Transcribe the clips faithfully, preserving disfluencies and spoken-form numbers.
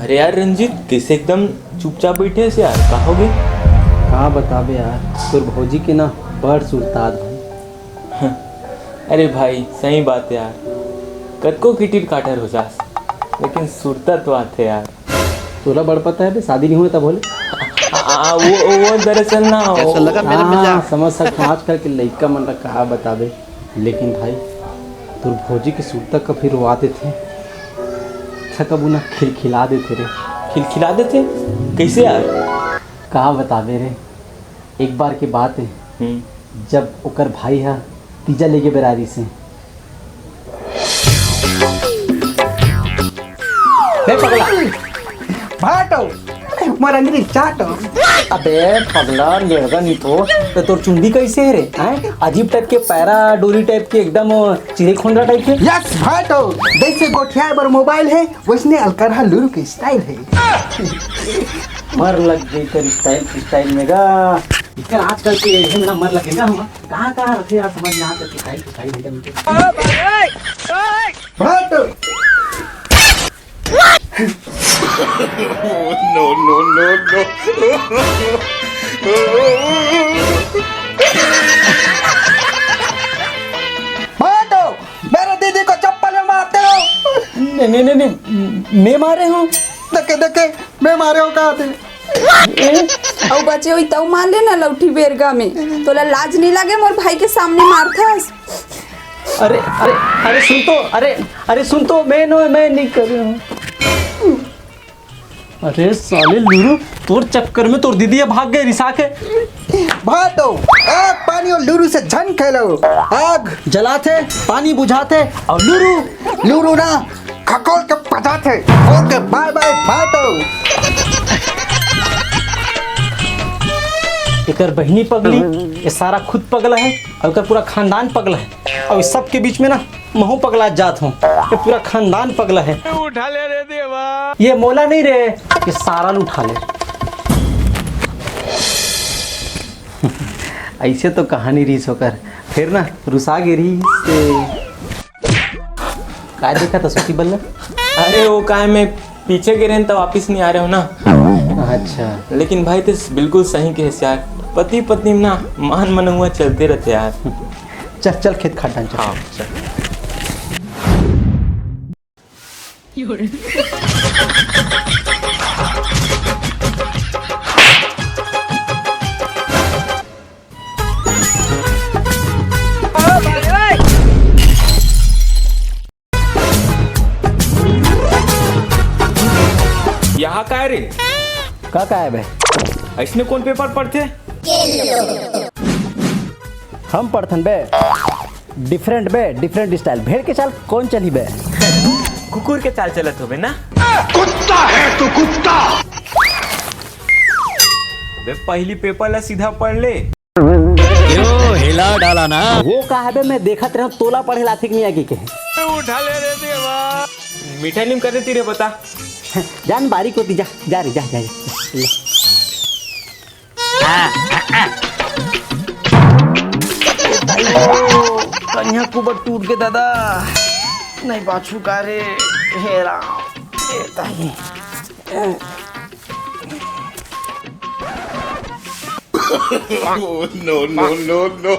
अरे यार रंजीत, कइसे एकदम चुपचाप बइठे हस यार, का होगे? का बताबे यार, तोर भौजी के ना बड़ सुरता आत भाई। अरे भाई, सही बात हे यार, कतको किटिर काटर हो जास, लेकिन सुरता तो आथे यार। तोला बड़ पता हे बे, शादी नइ होय तब होले। आ, आ, वो, वो दरअसल ना, कैसा वो लगा मेरा हाँ, मजाक? समझ सकत हूँ, आजकल के लइका मन ला का बताबे। लेकिन भाई, तोर भौजी के सुरता कभी रोवा देथे, अच्छा कभू ना खिलखिला देथे रे। खिलखिला देथे? कइसे यार? का बताबे रे, एक बार के बात हे, हम्म। जब ओकर भाई ह तीजा लेगे बर आय रिहिस हे। बे पगला, भाटो, मोर अंगरी चाटो। अबे पगला, लेड़गा नहीं तो, तो तोर चुंदी कइसे हे रे? हैं? अजीब टाइप के पैरा डोरी टाइप के, एकदम चिरे खोंदरा टाइप के। यस भाटो, जइसे गोठियाए बर मोबाइल हे, वइसने अलकरहा लुरु के स्टाइल हे। मर लग गई तेरी स्टाइल की स्टाइल में गा। इधर आजकल के एरिया में ना मर लगे ना हम। कहाँ, कहाँ रखे यार, समझ में आता कि स्टाइल की स्टाइल है मुझे। भाटो। No, no, no, no। भाटो, मेरे दीदी को चप्पल में मारते हो। नहीं, नहीं, नहीं, नहीं, मैं मारे हूँ। देखे, देखे, मैं मारे हूँ कहा थे। अउ बचे होई तउ मार लेना लौठी बेरगा में। तोला लाज नहीं लगे मोर भाई के सामने मारथस? अरे, अरे, अरे सुन तो, अरे, अरे सुन तो, मैं नो, मैं नहीं कर रहा हूँ। अरे साले लुरु, तोर चक्कर में तोर दीदी भाग गए रिसा के। भाटो, आग पानी और लुरु से झन खेलो। आग जलाथे, पानी बुझाथे और लुरु, लुरु ना, खकोल के पचाथे। ओके, बाय बाय भाटो। एकर बहिनी पगली, ये सारा खुद पगला है और एकर पूरा खानदान पगला है और इस सब के बीच में ना महू पगला जात हूँ। ये पूरा खानदान पगला है। उठा ले रे देवा। ये मोला नहीं रे, ये सारा ल उठा ले। ऐसे तो कहानी रहीस ओकर, फिर ना रुसा गे रहीस। काय देखत हस सूती बल्ला? अरे वो काय, मैं पीछे गे रहेन त वापिस नहीं आ रहे हो ना। अच्छा। लेकिन भाई ते बिल्कुल सही कहेस यार, पति पत्नी में ना मान मनौवा चलते रहते यार। चल चल खेत खार डाहन चल। हाँ, चल। यहाँ काय रे? का काय बे? अइसने कौन पेपर पढ़थे? हम पढ़थन बे, डिफरेंट बे, डिफरेंट स्टाइल। भेड़ के चाल कौन चली बे? कुकुर के चाल चलत होबे ना? कुत्ता है तू, कुत्ता। बे, पहली पेपर ला सीधा पढ़ ले। क्यों हिला डाला ना? वो का हबे, मैं देखत रहूं, तोला पढ़े लाथिक नहीं आगे के। उठा ले रे देवा। मीठा नीम कर देती रे, बता। जान बारी कोती जा, जा रे, जा, जा, जा। ले। कन्या कुबर टूट के दादा, नहीं बाछू का रे, हे राम, हे ताई। Oh, no, no, no, no।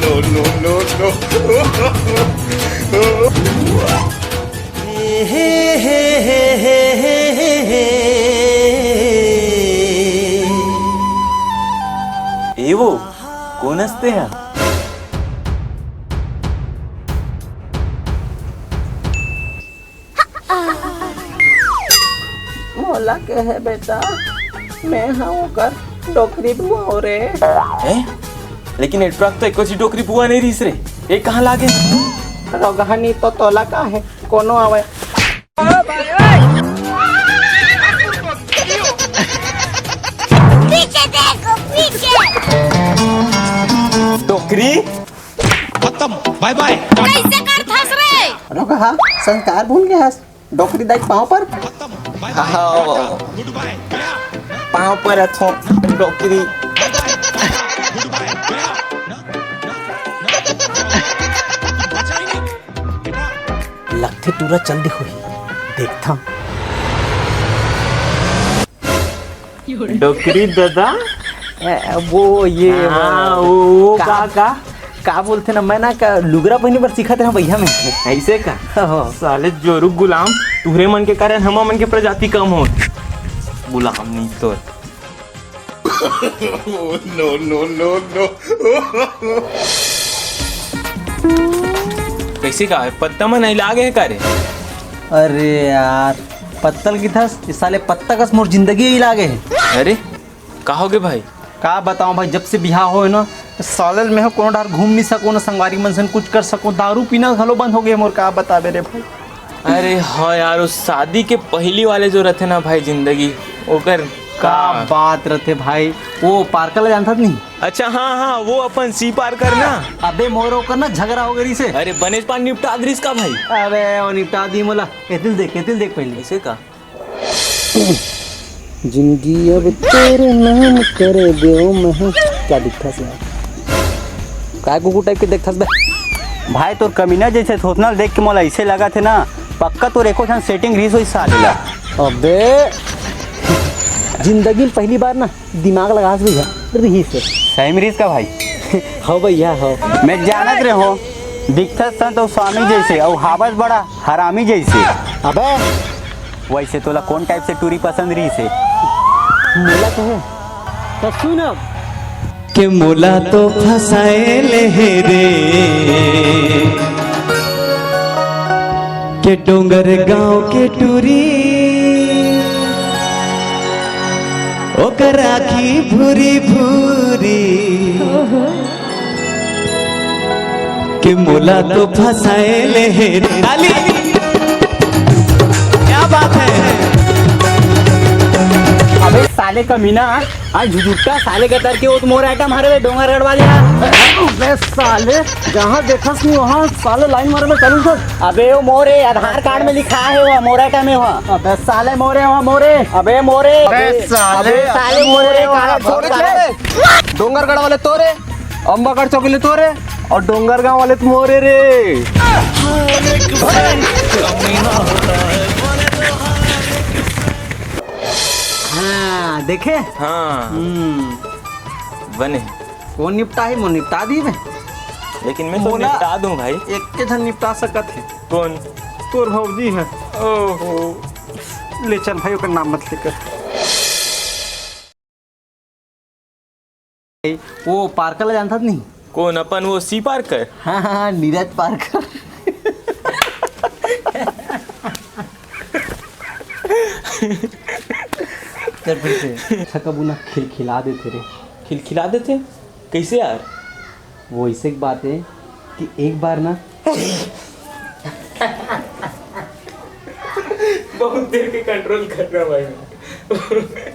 No, no, no, no। ए वो, कोन हस ते हा? मोला कहे बेटा, मैं हा ओकर डोकरी बुआ हो रे। हैं? लेकिन एटराक तो एको झी डोकरी बुआ नहीं रहीस रे, ये कहाँ लागे? रोगहनी तो तोला का है, कोनो आवे। पीछे देख। हाँ, संस्कार भूल गया हस। डोकरी दाई पाँव पर। हाँ, पाँव पर अथो डोकरी। लगथे टूरा चल दे होही, देखथन। डोकरी दादा। ए, वो ये, हाँ, वो, वो का, का, का? का बोलथे ना, मैं ना का लुगरा पहिने बर सीखत रहा भैया मैं। ऐसे का? हो। साले जोरू गुलाम, तुहरे मन के कारण हम मन के प्रजाति कम हो। गुलाम नहीं तो। No, no, no, no। कैसे का है? पत्ता मन नहीं लागे है का रे? अरे यार, पत्तल की थस, इस साले पत्ता कस मोर जिंदगी ही लागे है। अरे, का होगे भाई? का बताओ भाई, जब से बिहाव होए ना, साले ल मैं ह कोनो डहर घूम नहीं सको ना, संगवारी मन से कुछ कर सको, दारू पीना घलो बंद हो गए मोर, का बताबे रे भाई। अरे हाँ यार, उस शादी के पहली वाले जो रहते ना भाई जिंदगी, ओकर का का बात रहते भाई। वो पार्कर ला जानथस नहीं? अच्छा, हाँ, हाँ, वो अपन सी पार करना। अबे मोर ओकर ना झगड़ा हो गई से। अरे बनेच पान निपटा दरिस का भाई? अबे वो निपटा दी मोला। एतिल देख, एतिल देख पहले। ऐसे का? जिंदगी अब तेरे नाम कर देओ महँ। का दिखथस यार? काय कुकुर टाइप के देखथस बे? भाई तोर कमीना जैसे थोथना देख के मोला ऐसे लगा थे ना, पक्का तोर एको ठन सेटिंग रहिस होई साले ला। अबे जिंदगी में पहली बार ना दिमाग लगा से भैया रहिस। सही में रहिस का भाई? हो भैया हो। मैं जानत रहे हो, दिखथस संत अउ स्वामी जैसे, अउ हावस बड़ा हरामी जैसे। अबे वैसे तोला कौन टाइप से टूरी पसंद रहिस हे? मोला कहे तो सुन अब। के मोला तो फसाए ले हे रे, के डोंगर गांव के टूरी, ओकर आँखी भूरी भूरी। के मोला तो फसाए ले हे रे। ताली। क्या बात है? अबे साले कमीना, आज झुझुट्टा साले गतर के वो तो मोर आइटम हरे बे, डोंगरगढ़ वाले यार। अबे साले, जहाँ देखस नहीं वहाँ साले लाइन मारे में चालू कर। अबे वो मोरे आधार कार्ड में लिखा है, वो मोर आइटम है वहाँ। अबे साले मोरे वहाँ मोरे। अबे मोरे। अबे साले, अबे साले मोरे, मोरे, काला मोरे, छोड़ साले। डोंगरगढ़ वाले तोरे। अम्बागढ़ चौकी ले तोरे अउ डोंगरगांव वाले तो मोरे रे। हाँ, देखे? हाँ। हम्म। बने। वो निपटा ही, वो निपटा दी मैं। लेकिन मैं तो मोला निपटा दूं भाई। एक के झन निपटा सकत हे। कौन? तोर भौजी है। ओहो। ले चल भाई, ओकर नाम मत लेकर। वो पार्कर ला जानथस नहीं? कौन अपन वो सी पार्कर? हाँ, हाँ, हाँ, नीरज पार्कर। चल फिर से। छका बुना खिलखिला देथे रे। खिलखिला देथे? कैसे यार? वो ऐसे एक बात है कि एक बार ना बहुत देर के कंट्रोल कर रहा भाई मैं।